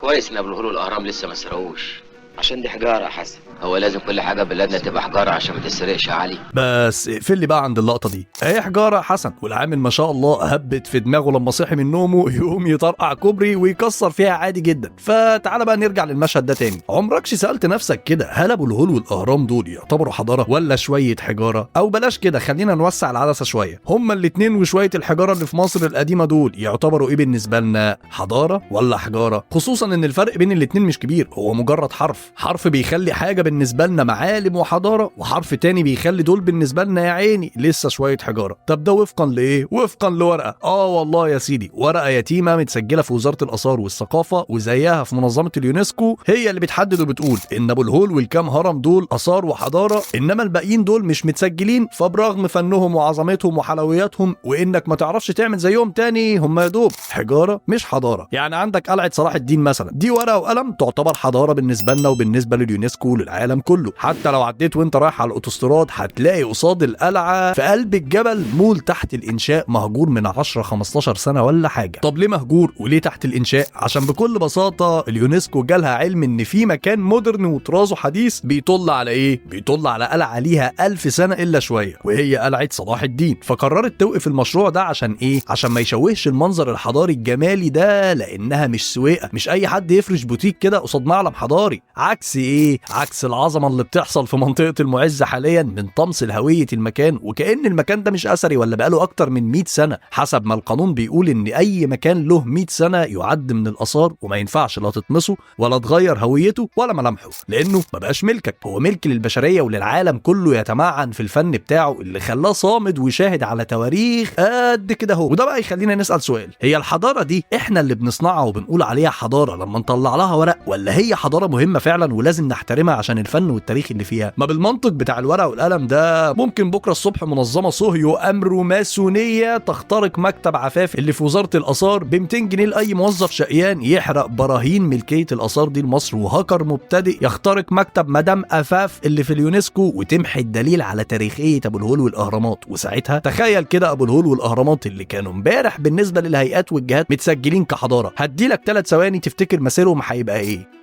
كويس ان ابو الهول والاهرام لسه ما سرقوش. عشان دي حجارة يا حسن. هو لازم كل حاجة بلادنا تبقى حجارة عشان ما تسرقش يا علي. بس اقفل لي بقى عند اللقطة دي، اهي حجارة يا حسن، والعامل ما شاء الله هبت في دماغه لما صحي من نومه يقوم يطرقع كوبري ويكسر فيها عادي جدا. فتعالى بقى نرجع للمشهد ده تاني. عمركش سالت نفسك كده هل ابو الهول والاهرام دول يعتبروا حضارة ولا شوية حجارة؟ او بلاش كده، خلينا نوسع العدسة شوية، هما الاتنين وشوية الحجارة اللي في مصر القديمة دول يعتبروا ايه بالنسبة لنا؟ حضارة ولا حجارة؟ خصوصا ان الفرق بين الاتنين مش كبير، هو مجرد حرف، حرف بيخلي حاجة بالنسبة لنا معالم وحضارة، وحرف تاني بيخلي دول بالنسبة لنا يا عيني لسه شوية حجارة. طب ده وفقا لايه؟ وفقا لورقه. والله يا سيدي، ورقة يتيمة متسجله في وزارة الاثار والثقافة وزيها في منظمة اليونسكو، هي اللي بتحدد وبتقول ان ابو الهول والكام هرم دول اثار وحضارة، انما الباقيين دول مش متسجلين، فبرغم فنهم وعظمتهم وحلوياتهم وانك ما تعرفش تعمل زيهم تاني، هم يا دوب حجارة مش حضارة. يعني عندك قلعه صلاح الدين مثلا، دي ورقة وقلم تعتبر حضارة بالنسبة لنا وبالنسبة لليونسكو وللعالم كله. حتى لو عديت وانت رايح على الاوتوستراد هتلاقي قصاد القلعة في قلب الجبل مول تحت الانشاء مهجور من 10 15 سنة ولا حاجة. طب ليه مهجور وليه تحت الانشاء؟ عشان بكل بساطة اليونسكو جالها علم ان في مكان modern وطرازه حديث بيطل على ايه؟ بيطل على قلعه ليها 1000 سنة الا شوية، وهي قلعه صلاح الدين. فقررت توقف المشروع ده عشان ايه؟ عشان ما يشوهش المنظر الحضاري الجمالي ده، لانها مش سويقه، مش اي حد يفرش بوتيك كده قصاد معلم حضاري. عكس ايه؟ عكس العظمة اللي بتحصل في منطقة المعز حاليا من طمس لهويه المكان، وكأن المكان ده مش اثري ولا بقاله اكتر من 100 سنة، حسب ما القانون بيقول ان اي مكان له 100 سنة يعد من الاثار، وما ينفعش لا تطمسه ولا تغير هويته ولا ملامحه، لانه ما بقاش ملكك، هو ملك للبشرية وللعالم كله يتمعن في الفن بتاعه اللي خلاه صامد وشاهد على تواريخ قد كده اهو. وده بقى يخلينا نسال سؤال، هي الحضارة دي احنا اللي بنصنعها وبنقول عليها حضارة لما نطلع لها ورق، ولا هي حضارة مهمة فعلا ولازم نحترمها عشان الفن والتاريخ اللي فيها؟ ما بالمنطق بتاع الورق والقلم ده ممكن بكره الصبح منظمة صهيو امرو ماسونيه تخترق مكتب عفاف اللي في وزارة الاثار ب 200 جنيه لاي موظف شقيان يحرق براهين ملكية الاثار دي لمصر، وهاكر مبتدئ يخترق مكتب مدام افاف اللي في اليونسكو وتمحي الدليل على تاريخية ابو الهول والاهرامات. وساعتها تخيل كده ابو الهول والاهرامات اللي كانوا امبارح بالنسبة للهيئات والجهات متسجلين كحضاره، هديلك 3 ثواني تفتكر مسيرهم هيبقى ايه؟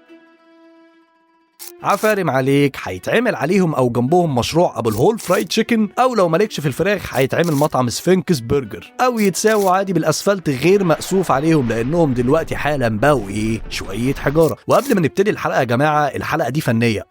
عفارم عليك، هيتعمل عليهم او جنبهم مشروع ابو الهول fried chicken، او لو مالكش في الفراخ هيتعمل مطعم سفنكس برجر، او يتساووا عادي بالاسفلت غير مأسوف عليهم لانهم دلوقتي حالا بقوا ايه؟ شوية حجارة. وقبل ما نبتدي الحلقة يا جماعة، الحلقة دي فنية،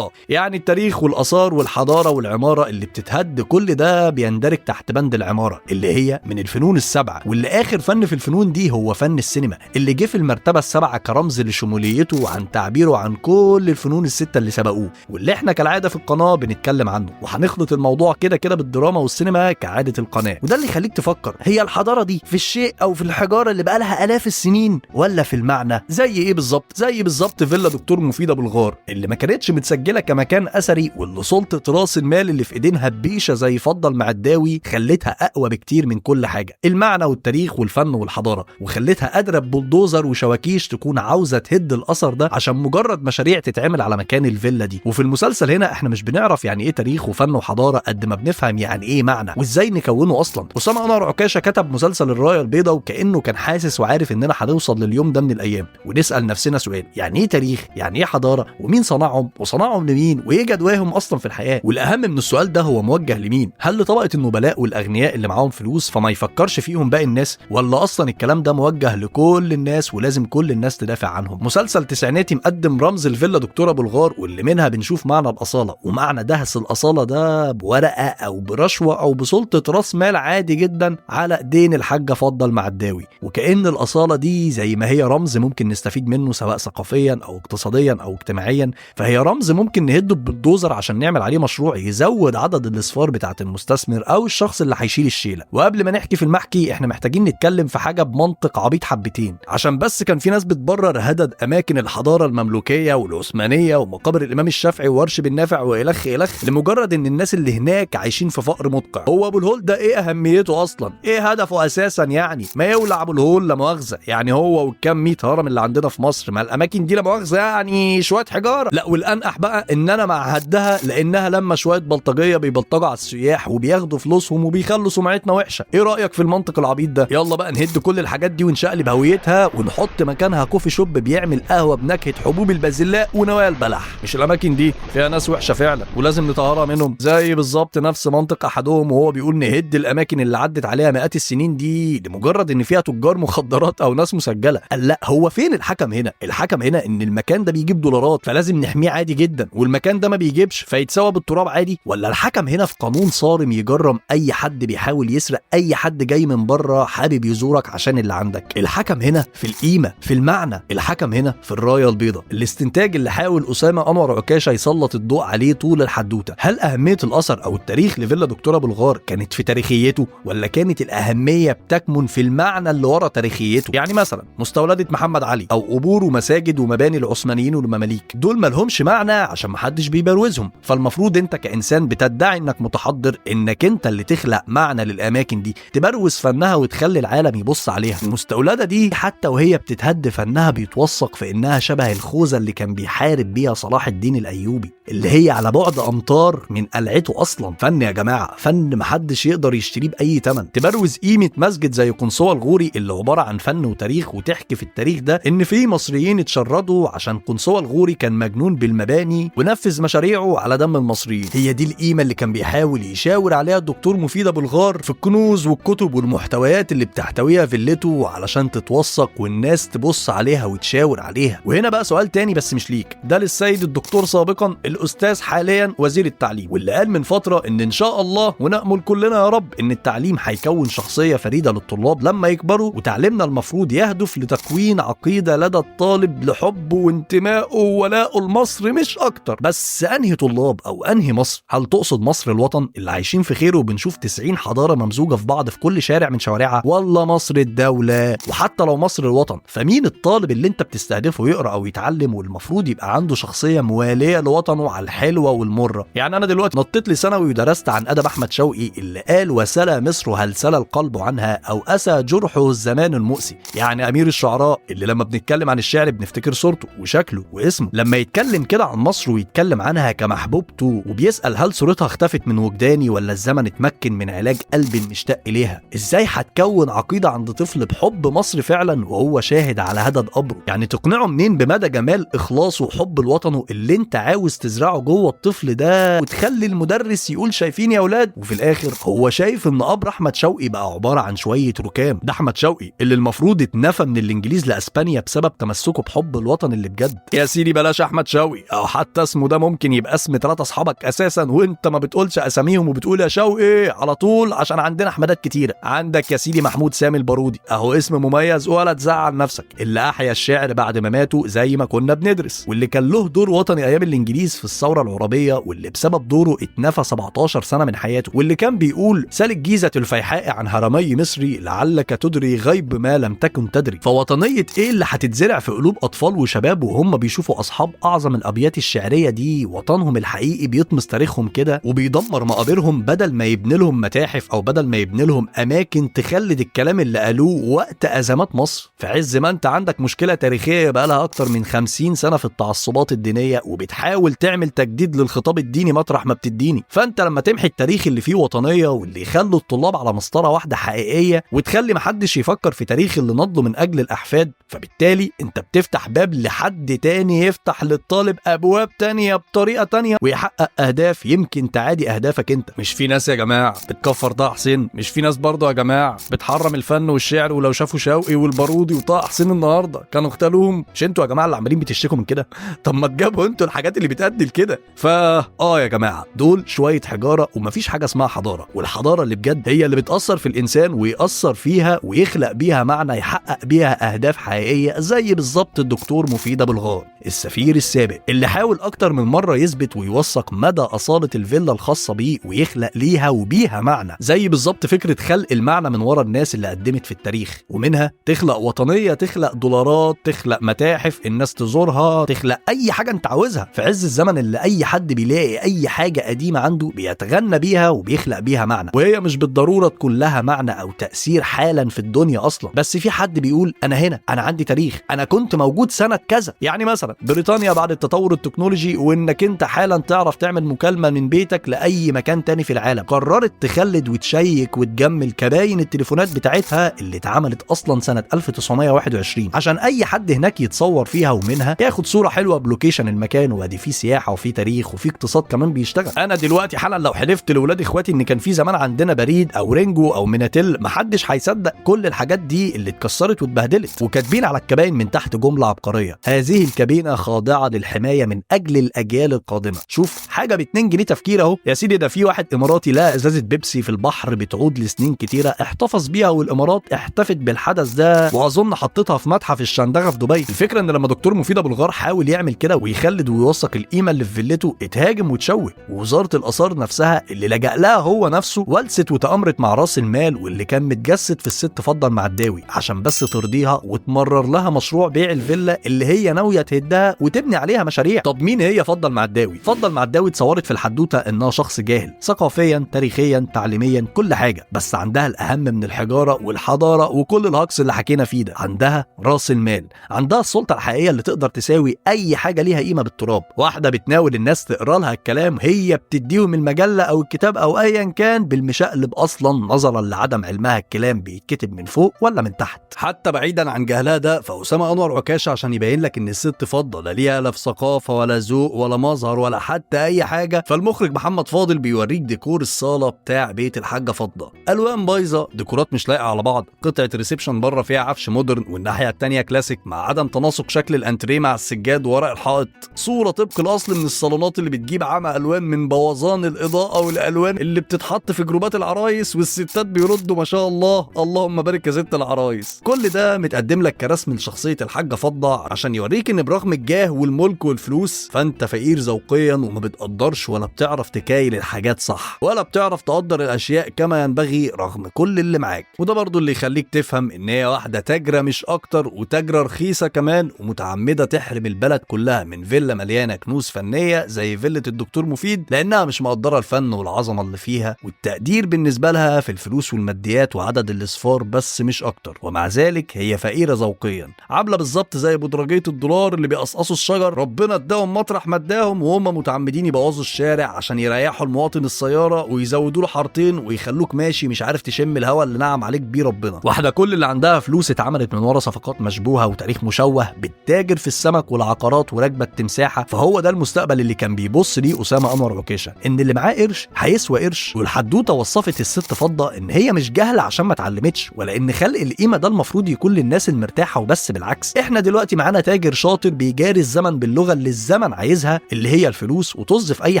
يعني التاريخ والاثار والحضارة والعماره اللي بتتهد كل ده بيندرج تحت بند العمارة اللي هي من الفنون السبعة، واللي اخر فن في الفنون دي هو فن السينما اللي جه في المرتبة السابعة كرمز لشموليته وعن تعبيره عن كل الفنون الستة اللي سبقوه، واللي احنا كالعادة في القناة بنتكلم عنه، وهنخلط الموضوع كده كده بالدراما والسينما كعادة القناة. وده اللي يخليك تفكر، هي الحضارة دي في الشيء او في الحجارة اللي بقالها الاف السنين ولا في المعنى؟ زي ايه بالظبط؟ زي بالظبط فيلا دكتور مفيد ابو الغار اللي ما كانتش متسجله كمكان اثري، واللي سلطة راس المال اللي في ايدين هبيشه زي فضل معداوي خلتها اقوى بكتير من كل حاجة، المعنى والتاريخ والفن والحضارة، وخلتها قادرة ببلدوزر وشواكيش تكون عاوزه تهد الاثر ده عشان مجرد مشاريع تتعمل على مكان الفيلا دي. وفي المسلسل هنا احنا مش بنعرف يعني ايه تاريخ وفن وحضارة قد ما بنفهم يعني ايه معنى وازاي نكونه اصلا. اسامة انور عكاشة كتب مسلسل الراية البيضاء وكانه كان حاسس وعارف اننا هنوصل لليوم ده من الايام، ونسال نفسنا سؤال، يعني ايه تاريخ؟ يعني ايه حضارة؟ ومين صنعهم؟ وصنعهم لمين؟ وايه جدواهم اصلا في الحياة؟ والاهم من السؤال ده هو موجه لمين؟ هل لطبقه النبلاء والاغنياء اللي معاهم فلوس فما يفكرش فيهم باقي الناس، ولا اصلا الكلام ده موجه لكل الناس ولازم كل الناس تدافع عنهم؟ مسلسل تسعيناتي مقدم رمز الفيلا دكتور ابو الغار، واللي منها بنشوف معنى الأصالة ومعنى دهس الأصالة ده بورقة أو برشوة أو بسلطة راس مال عادي جدا على ايدين الحاجة فضل معداوي. وكأن الأصالة دي زي ما هي رمز ممكن نستفيد منه سواء ثقافيا أو اقتصاديا أو اجتماعيا، فهي رمز ممكن نهده بالدوزر عشان نعمل عليه مشروع يزود عدد الأصفار بتاعة المستثمر أو الشخص اللي هيشيل الشيلة. وقبل ما نحكي في المحكي احنا محتاجين نتكلم في حاجة بمنطق عبيط حبتين، عشان بس كان في ناس بتبرر هدد أماكن الحضارة المملوكية والعثمانية ومقابر مقابر الامام الشافعي وورش بن نافع والخ الخ، لمجرد ان الناس اللي هناك عايشين في فقر مدقع. هو ابو الهول ده ايه اهميته اصلا؟ ايه هدفه اساسا؟ يعني ما يولع ابو الهول لا مؤاخذة، يعني هو والكام 100 هرم اللي عندنا في مصر، ما الاماكن دي لا مؤاخذة يعني شوية حجارة. لا والانقح بقى ان انا مع هدها، لانها لما شوية بلطجيه بيبلطجوا على السياح وبياخدوا فلوسهم وبيخلوا سمعتنا وحشة. ايه رايك في المنطق العبيط ده؟ يلا بقى نهد كل الحاجات دي ونشقلب هويتها ونحط مكانها coffee shop بيعمل قهوة بنكهه حبوب البازلاء ونوايا البلح. مش الاماكن دي فيها ناس وحشة فعلا ولازم نطهرها منهم؟ زي بالظبط نفس منطق احدهم وهو بيقول نهد الاماكن اللي عدت عليها مئات السنين دي لمجرد ان فيها تجار مخدرات او ناس مسجله. قال لا، هو فين الحكم هنا؟ الحكم هنا ان المكان ده بيجيب دولارات فلازم نحمية عادي جدا، والمكان ده ما بيجيبش فيتساوى بالتراب عادي؟ ولا الحكم هنا في قانون صارم يجرم اي حد بيحاول يسرق اي حد جاي من بره حابب يزورك عشان اللي عندك؟ الحكم هنا في القيمة، في المعنى، الحكم هنا في الراية البيضاء. الاستنتاج اللي حاول اسامة انور عكاشة يسلط الضوء عليه طول الحدوتة، هل اهمية الاثر او التاريخ لفيلا دكتور ابو الغار كانت في تاريخيته، ولا كانت الاهمية بتكمن في المعنى اللي ورا تاريخيته؟ يعني مثلا مستولده محمد علي او قبور ومساجد ومباني العثمانيين والمماليك، دول مالهمش معنى عشان محدش بيبروزهم، فالمفروض انت كانسان بتدعي انك متحضر انك انت اللي تخلق معنى للاماكن دي، تبروز فنها وتخلي العالم يبص عليها. المستولده دي حتى وهي بتتهد فنها بيتوثق في انها شبه الخوذه اللي كان بيحارب بيها صلاح الدين الايوبي، اللي هي على بعد امتار من قلعته اصلا. فن يا جماعة، فن محدش يقدر يشتريه باي ثمن. تبروز قيمة مسجد زي قنصوة الغوري اللي عبارة عن فن وتاريخ، وتحكي في التاريخ ده ان في مصريين اتشردوا عشان قنصوة الغوري كان مجنون بالمباني ونفذ مشاريعه على دم المصريين. هي دي القيمة اللي كان بيحاول يشاور عليها الدكتور مفيد ابو الغار في الكنوز والكتب والمحتويات اللي بتحتويها فيلته علشان تتوثق والناس تبص عليها وتشاور عليها. وهنا بقى سؤال تاني بس مش ليك، ده للسيد الدكتور سابقا الاستاذ حاليا وزير التعليم، واللي قال من فترة ان شاء الله ونأمل كلنا يا رب ان التعليم هيكون شخصية فريدة للطلاب لما يكبروا، وتعليمنا المفروض يهدف لتكوين عقيدة لدى الطالب لحبه وانتمائه وولائه لمصر مش اكتر. بس انهي طلاب او انهي مصر؟ هل تقصد مصر الوطن اللي عايشين في خيره وبنشوف 90 حضارة ممزوجه في بعض في كل شارع من شوارعها، ولا مصر الدولة؟ وحتى لو مصر الوطن، فمين الطالب اللي انت بتستهدفه يقرا او يتعلم والمفروض يبقى عنده شخصية مواليه لوطنه على الحلوة والمرة؟ يعني انا دلوقتي نطيت لي ثانوي ودرست عن ادب احمد شوقي اللي قال وسلا مصر هل سلا القلب عنها او اسى جرحه الزمان المؤسي. يعني امير الشعراء اللي لما بنتكلم عن الشعر بنفتكر صورته وشكله واسمه، لما يتكلم كده عن مصر ويتكلم عنها كمحبوبته وبيسال هل صورتها اختفت من وجداني ولا الزمن اتمكن من علاج قلب مشتاق اليها، ازاي هتكون عقيدة عند طفل بحب مصر فعلا وهو شاهد على هدد قبره؟ يعني تقنعه منين بمدى جمال اخلاصه وحب لوطنه اللي انت عاوز تزرعه جوه الطفل ده وتخلي المدرس يقول شايفين يا اولاد، وفي الاخر هو شايف ان قبر احمد شوقي بقى عبارة عن شوية ركام. ده احمد شوقي اللي المفروض اتنفى من الانجليز لاسبانيا بسبب تمسكه بحب الوطن اللي بجد. يا سيدي بلاش احمد شوقي، او حتى اسمه ده ممكن يبقى اسم 3 اصحابك اساسا وانت ما بتقولش اساميهم وبتقول يا شوقي على طول عشان عندنا احمدات كتيرة. عندك يا سيدي محمود سامي البارودي، اهو اسم مميز ولا تزعل نفسك، اللي احيا الشعر بعد ما ماتوا زي ما كنا بندرس، واللي كان له دور وطني ايام الانجليز في الثورة العربية، واللي بسبب دوره اتنفى 17 سنة من حياته، واللي كان بيقول سال الجيزة الفيحاء عن هرمي مصري لعلك تدري غيب ما لم تكن تدري. فوطنيه ايه اللي هتتزرع في قلوب اطفال وشباب وهم بيشوفوا اصحاب اعظم الابيات الشعرية دي وطنهم الحقيقي بيطمس تاريخهم كده وبيدمر مقابرهم بدل ما يبني لهم متاحف او بدل ما يبني لهم اماكن تخلد الكلام اللي قالوه وقت ازمات مصر؟ في عز ما انت عندك مشكلة تاريخية بقالها اكتر من 50 سنة في التعصبات الدينية وبتحاول تعمل تجديد للخطاب الديني مطرح ما بتديني، فانت لما تمحي التاريخ اللي فيه وطنية واللي يخلوا الطلاب على مسطرة واحدة حقيقية وتخلي محدش يفكر في تاريخ اللي نضلة من اجل الاحفاد، فبالتالي انت بتفتح باب لحد تاني يفتح للطالب ابواب تانية بطريقة تانية ويحقق اهداف يمكن تعادي اهدافك انت. مش في ناس يا جماعة بتكفر طه حسين؟ مش في ناس برضه يا جماعة بتحرم الفن والشعر ولو شافوا شوقي والبارودي وطه حسين النهارده كانوا اغتالوهم؟ مش انتوا يا جماعة اللي عمالين بتشتكوا من كده؟ طب ما تجابوا انتوا الحاجات اللي بتأدي لكده. فا يا جماعة دول شوية حجارة ومفيش حاجة اسمها حضارة، والحضارة اللي بجد هي اللي بتأثر في الانسان ويأثر فيها ويخلق بيها معنى يحقق بيها اهداف حقيقية، زي بالظبط الدكتور مفيد ابو الغار السفير السابق اللي حاول اكتر من مرة يثبت ويوثق مدى اصاله الفيلا الخاصة بيه ويخلق ليها وبيها معنى، زي بالظبط فكرة خلق المعنى من ورا الناس اللي قدمت في التاريخ، ومنها تخلق وطنية، تخلق دولارات، تخلق متاحف الناس تزورها، تخلق اي حاجة انت انت عاوزها. في عز الزمن اللي اي حد بيلاقي اي حاجة قديمة عنده بيتغنى بيها وبيخلق بيها معنى، وهي مش بالضرورة تكون لها معنى او تاثير حالا في الدنيا اصلا، بس في حد بيقول انا هنا، انا عندي تاريخ، انا كنت موجود سنة كذا. يعني مثلا بريطانيا بعد التطور التكنولوجي وانك انت حالا تعرف تعمل مكالمة من بيتك لاي مكان تاني في العالم، قررت تخلد وتشيك وتجمل كباين التليفونات بتاعتها اللي اتعملت اصلا سنة 1921 عشان اي حد هناك يتصور فيها ومنها ياخد صوره حلوة ب location المكان، وادي فيه سياحة وفيه تاريخ وفيه اقتصاد كمان بيشتغل. انا دلوقتي حالا لو حلفت لاولاد اخواتي ان كان في زمان عندنا بريد او رينجو او ميناتيل محدش هيصدق كل الحاجات دي اللي اتكسرت واتبهدلت. وكاتبين على الكباين من تحت جملة عبقرية: هذه الكابينه خاضعة للحماية من اجل الاجيال القادمة. شوف حاجة ب 2 جنيه تفكير اهو يا سيدي. ده في واحد اماراتي لقى ازازة بيبسي في البحر بتعود لسنين كتيرة، احتفظ بيها والامارات احتفت بالحدث ده، واظن حطيتها في متحف الشندغه في دبي. الفكرة ان لما دكتور مفيد ابو الغار حاول يعمل كده ويخلد ويوثق القيمة اللي في فيلته اتهاجم وتشوه، ووزارة الاثار نفسها اللي لجأ لها هو نفسه ولست وتأمرت مع راس المال واللي كان متجسد في الست فضل معداوي عشان بس ترضيها وتمرر لها مشروع بيع الفيلا اللي هي ناوية تهدها وتبني عليها مشاريع. طب مين هي فضل معداوي؟ فضل معداوي اتصورت في الحدوتة انها شخص جاهل ثقافيا تاريخيا تعليميا كل حاجة، بس عندها الاهم من الحجارة والحضارة وكل الهجص اللي حكينا فيه ده، عندها راس المال، عندها السلطة الحقيقية اللي تقدر تساوي اي حاجة ليها قيمة بالتراب. واحدة بتناول الناس تقرا لها الكلام، هي بتديهم المجلة او الكتاب او ايا كان بالمشقلب اصلا نظرا لعدم علمها الكلام بيتكتب من فوق ولا من تحت. حتى بعيدا عن جهلها ده، فأسامة انور عكاشة عشان يبين لك ان الست فضة لا ليها لا في ثقافة ولا ذوق ولا مظهر ولا حتى اي حاجة، فالمخرج محمد فاضل بيوريك ديكور الصاله بتاع بيت الحاجة فضة، الوان بايظة، ديكورات مش لايقة على بعض، قطعه reception بره فيها عفش modern والناحية الثانية كلاسيك، مع عدم تناسق شكل الانتريه مع السجاد وورق الحائط، صوره طبق الاصل من الصالونات اللي بتجيب عمى الوان من بوظان الاضاءة والالوان اللي بتتحط في جروبات العرايس والستات بيردوا ما شاء الله اللهم بارك يا ست العرايس. كل ده متقدم لك كرسم لشخصية الحاجة فضة عشان يوريك ان برغم الجاه والملك والفلوس فانت فقير ذوقيا وما بتقدرش ولا بتعرف تكايل الحاجات صح ولا بتعرف تقدر الاشياء كما ينبغي رغم كل اللي معاك. وده برضو اللي يخليك تفهم ان هي واحدة تاجره مش اكتر، وتاجره رخيصة كمان، ومتعمده تحرم البلد كلها من فيلا مليانة كنوز فنية زي فيله الدكتور مفيد، لانها مش مقدره الفن والعظمة اللي فيها، والتقدير بالنسبة لها في الفلوس والماديات وعدد الاصفار بس مش اكتر. ومع ذلك هي فقيرة ذوقيا، عامله بالظبط زي بدرجيه الدولار اللي بيقصقصوا الشجر، ربنا اداهم مطرح ما اداهم وهم متعمدين يبوظوا الشارع عشان يريحوا المواطن السيارة ويزودوا له حارتين ويخلوك ماشي مش عارف تشم الهواء اللي نعم عليك بيه ربنا. واحدة كل اللي عندها فلوس اتعملت من ورا صفقات مشبوهة وتاريخ مشوه، بتتاجر في السمك والعقارات وراكبه التمساحه. فهو ده المستقبل اللي كان بيبص ليه اسامة انور عكاشة، ان اللي معاه قرش هيسوى قرش. والحدوته وصفت الست فضة ان هي مش جاهله عشان ما اتعلمتش، ولا ان خلق القيمة ده المفروض يكون للناس المرتاحه وبس، بالعكس احنا دلوقتي معانا تاجر شاطر بيجاري الزمن باللغة اللي الزمن عايزها اللي هي الفلوس، وطز في اي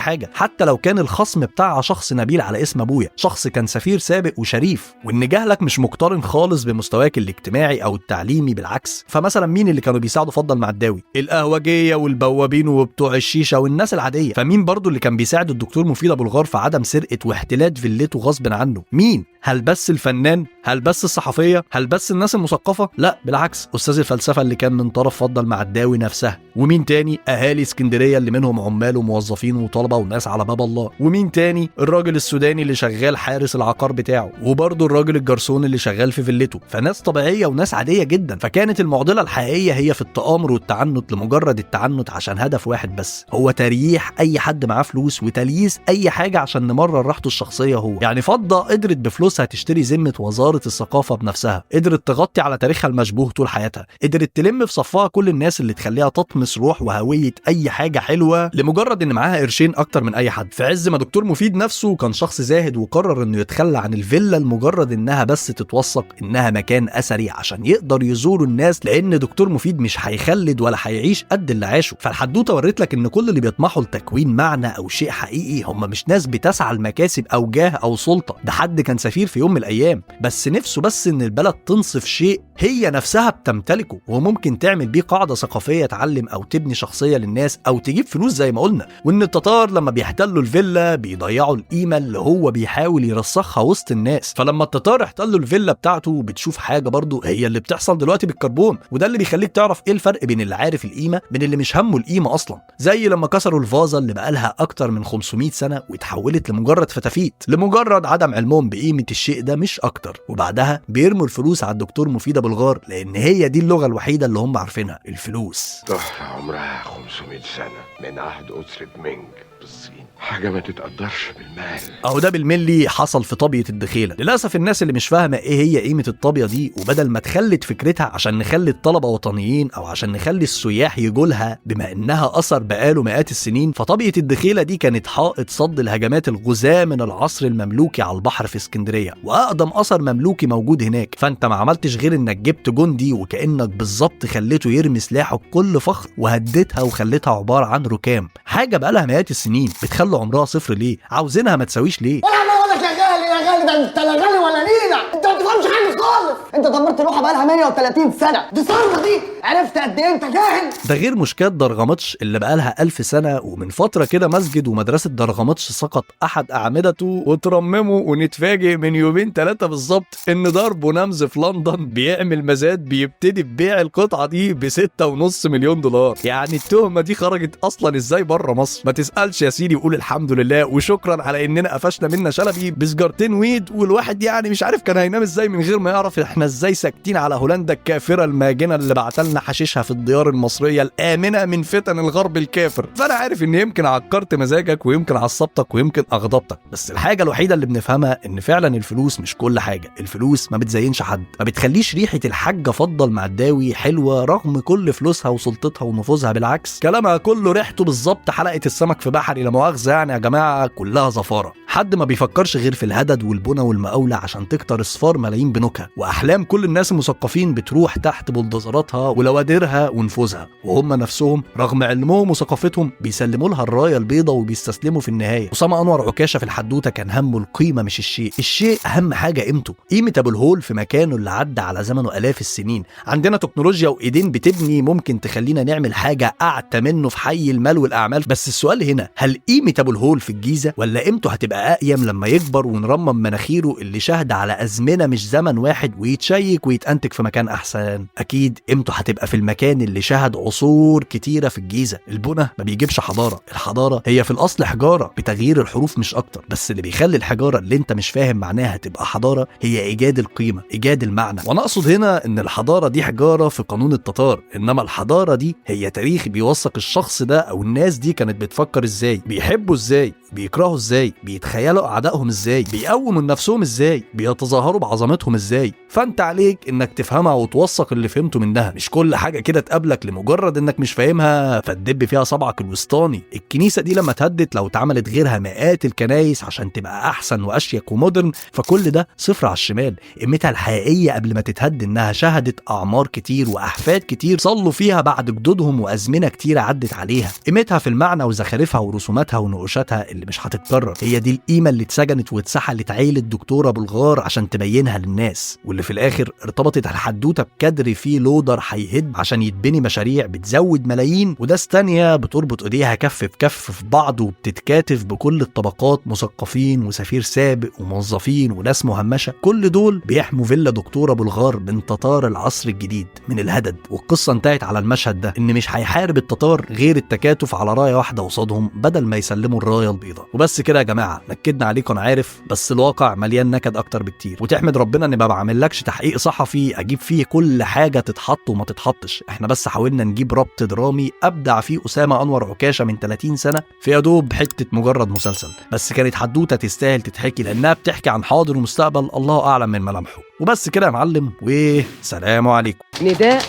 حاجة حتى لو كان الخصم بتاعها شخص نبيل على اسم ابويا، شخص كان سفير سابق وشريف، وان جهلك مش مقترن خالص بمستواك الاجتماعي او التعليمي، بالعكس. فمثلا مين اللي كانوا بيساعدوا فضل معداوي؟ القهوجيه والبوابين وبتوع الشيشة والناس العادية. فمين برضو اللي كان بيساعد الدكتور مفيد ابو الغار في عدم سرقه واحتلال فيلته غصب عنه؟ مين؟ هل بس الفنان؟ هل بس الصحفية؟ هل بس الناس المثقفه؟ لا بالعكس، استاذ الفلسفة اللي كان من طرف فضل معداوي نفسها. ومين تاني؟ اهالي اسكندرية اللي منهم عمال وموظفين وطلبه وناس على باب الله. ومين تاني؟ الراجل السوداني اللي شغال حارس العقار بتاعه، وبرضه الراجل الجرسون اللي شغال في فيلته. فناس طبيعية وناس عادية جدا. فكانت المعضلة الحقيقية هي في التآمر والتعنت لمجرد التعنت عشان هدف واحد بس، هو تريح اي حد معاه فلوس وتلييس اي حاجة عشان نمرر راحته الشخصية هو. يعني فضة قدرت بفلوسها تشتري ذمه وزارة الثقافة بنفسها، قدرت تغطي على تاريخها المشبوه طول حياتها، قدرت تلم في صفها كل الناس اللي تخليها تطمس روح وهويه اي حاجة حلوة لمجرد ان معاها قرشين اكتر من اي حد. في عز ما دكتور مفيد نفسه كان شخص زاهد وقرر انه يتخلى عن الفيلا لمجرد انها بس تتوثق انها مكان اثري عشان يقدر يزوروا الناس، لان دكتور مفيد مش هيخلد ولا هيعيش قد اللي عاشه. فالحدوته وريت لك ان كل اللي بيطمحوا لتكوين معنى او شيء حقيقي هم مش ناس بتسعى لمكاسب او جاه او سلطة، ده حد كان سفير في يوم من الايام بس بس نفسه بس ان البلد تنصف شيء هي نفسها بتمتلكه وممكن تعمل بيه قاعدة ثقافية تعلم او تبني شخصية للناس او تجيب فلوس زي ما قلنا. وان التتار لما بيحتلوا الفيلا بيضيعوا القيمة اللي هو بيحاول يرسخها وسط الناس، فلما التتار احتلوا الفيلا بتاعته بتشوف حاجة برضو هي اللي بتحصل دلوقتي بالكربون، وده اللي بيخليك تعرف ايه الفرق بين اللي عارف القيمة من اللي مش همه القيمة اصلا. زي لما كسروا الفازة اللي بقالها اكتر من 500 سنة واتحولت لمجرد فتافيت، لمجرد عدم علمهم بقيمة الشيء ده مش اكتر، وبعدها بيرموا الفلوس على الدكتور مفيد ابو الغار لان هي دي اللغة الوحيدة اللي هم عارفينها، الفلوس. تحفة عمرها 500 سنة من عهد اسره مينج بالصين، حاجة ما تتقدرش بالمال. اهو ده بالملي حصل في طابيه الدخيله. للاسف الناس اللي مش فاهمه ايه هي قيمة الطابيه دي، وبدل ما تخلت فكرتها عشان نخلي الطلبة وطنيين او عشان نخلي السياح يجولها بما انها اثر بقاله مئات السنين، فطابيه الدخيله دي كانت حائط صد الهجمات الغزاة من العصر المملوكي على البحر في اسكندرية، واقدم اثر مملوكي موجود هناك. فانت ما عملتش غير انك جبت جندي وكانك بالظبط خليته يرمي سلاحه بكل فخر وهديتها وخليتها عبارة عن ركام، حاجة بقالها مئات السنين بتخلوا عمرها صفر ليه؟ عاوزينها ما تساويش ليه؟ ولا انا اقول لك يا غالي يا غالي، ده انت لا غالي ولا نينا، انت ما بتفهمش حاجة خالص، انت دمرت لوحة بقالها 130 سنة، دي صرمه دي، عرفت قد ايه انت جاهل؟ ده غير مشكاه درغمتش اللي بقالها 1000 سنة، ومن فترة كده مسجد ومدرسة درغمتش سقط احد اعمدته وترممه، ونتفاجئ من يومين 3 بالظبط ان دار بونامز في لندن بيعمل مزاد بيبتدي ببيع القطعة دي ب 6.5 مليون دولار. يعني التهمة دي خرجت اصلا ازاي بره مصر؟ ما تسالش يا سيدي وقول الحمد لله وشكرا على اننا قفشنا منا شلبي بسجارتين ويد، والواحد يعني مش عارف كان هينام ازاي من غير ما يعرف احنا ازاي ساكتين على هولندا الكافرة الماجنه اللي بعتلنا حشيشها في الديار المصرية الامنة من فتن الغرب الكافر. فانا عارف ان يمكن عكرت مزاجك ويمكن عصبتك ويمكن اغضبتك، بس الحاجة الوحيدة اللي بنفهمها ان فعلا الفلوس مش كل حاجة، الفلوس ما بتزينش حد، ما بتخليش ريحه الحاجة فضل معداوي حلوة رغم كل فلوسها وسلطتها ونفوذها، بالعكس كلامها كله ريحته بالظبط حلقة السمك في بحري لا مؤاخذة يعني يا جماعة كلها زفاره. حد ما بيفكرش غير في الهدد والبنى والمقاوله عشان تكتر اصفار ملايين بنوكها، واحلام كل الناس المثقفين بتروح تحت بلدوزراتها ولوادرها ونفوذها، وهم نفسهم رغم علمهم وثقافتهم بيسلموا لها الراية البيضاء وبيستسلموا في النهاية. اسامة انور عكاشة في الحدوتة كان همه القيمة مش الشيء، الشيء اهم حاجة قيمته، قيمة ابو الهول في مكانه اللي عدى على زمنه الاف السنين. عندنا تكنولوجيا وايدين بتبني ممكن تخلينا نعمل حاجة اعتى منه في حي المال والاعمال، بس السؤال هنا هل قيمة ابو الهول في الجيزة ولا قيمته هتبقى اقيم لما يكبر ونرمم مناخيره اللي شهد على ازمنة مش زمن واحد ويتشيك ويتأنتج في مكان احسن؟ اكيد قيمته هتبقى في المكان اللي شهد عصور كتيرة في الجيزة. البنى ما بيجيبش حضارة، الحضارة هي في الاصل حجارة بتغيير الحروف مش اكتر، بس اللي بيخلي الحجارة اللي انت مش فاهم معناها تبقى حضارة هي ايجاد القيمة، ايجاد المعنى. وانا اقصد هنا ان الحضارة دي حجارة في قانون التتار، انما الحضارة دي هي تاريخ بيوثق الشخص ده او الناس دي كانت بتفكر ازاي، بيحبوا ازاي، بيكرهوا ازاي، بيتخيلوا اعدائهم ازاي، بيقوموا من نفسهم ازاي، بيتظاهروا بعظمتهم ازاي. فانت عليك انك تفهمها وتوثق اللي فهمته منها، مش كل حاجة كده تقابلك لمجرد انك مش فاهمها فتدب فيها صبعك الوسطاني. الكنيسة دي لما اتهدت لو اتعملت غيرها مئات الكنايس عشان تبقى احسن واشيك ومودرن، فكل ده صفر على الشمال. قيمتها الحقيقية قبل ما تتهد انها شهدت اعمار كتير واحفاد كتير صلوا فيها بعد جدودهم وازمنة كتير عدت عليها. قيمتها في المعنى وزخارفها ورسوماتها ونقوشاتها اللي مش هتتكرر، هي دي القيمة اللي اتسجنت واتسحلت عيله الدكتورة ابو الغار عشان تبينها للناس، واللي في الاخر ارتبطت الحدوتة بكادر فيه لودر هيهد عشان يتبني مشاريع بتزود ملايين، وناس تانية بتربط ايديها كف بكف في بعض وبتتكاتف بكل الطبقات، مثقفين وسفير سابق وموظفين وناس مهمشه، كل دول بيحموا فيلا دكتورة ابو الغار من تتار العصر الجديد من الهدد. والقصه انتهت على المشهد ده، ان مش هيحارب التتار غير التكاتف على رايه واحدة قصادهم بدل ما يسلموا الراية البيضاء. وبس كده يا جماعة، نكدنا عليكم انا عارف، بس الواقع مليان نكد اكتر بكتير، وتحمد ربنا ان ما بعملكش تحقيق صحفي اجيب فيه كل حاجة تتحط وما تتحطش، احنا بس حاولنا نجيب ربط درامي ابدع فيه اسامة انور عكاشة من 30 سنة في يا دوب حتة مجرد مسلسل، بس كانت حدوتة تستاهل تتحكي لانها بتحكي عن حاضر ومستقبل الله اعلم من ملامحه. وبس كده يا معلم، وسلام عليكم. نداء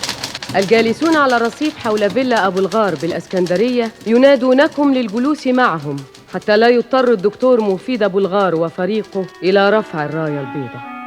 الجالسون على الرصيف حول فيلا أبو الغار بالأسكندرية ينادونكم للجلوس معهم حتى لا يضطر الدكتور مفيد أبو الغار وفريقه إلى رفع الراية البيضاء.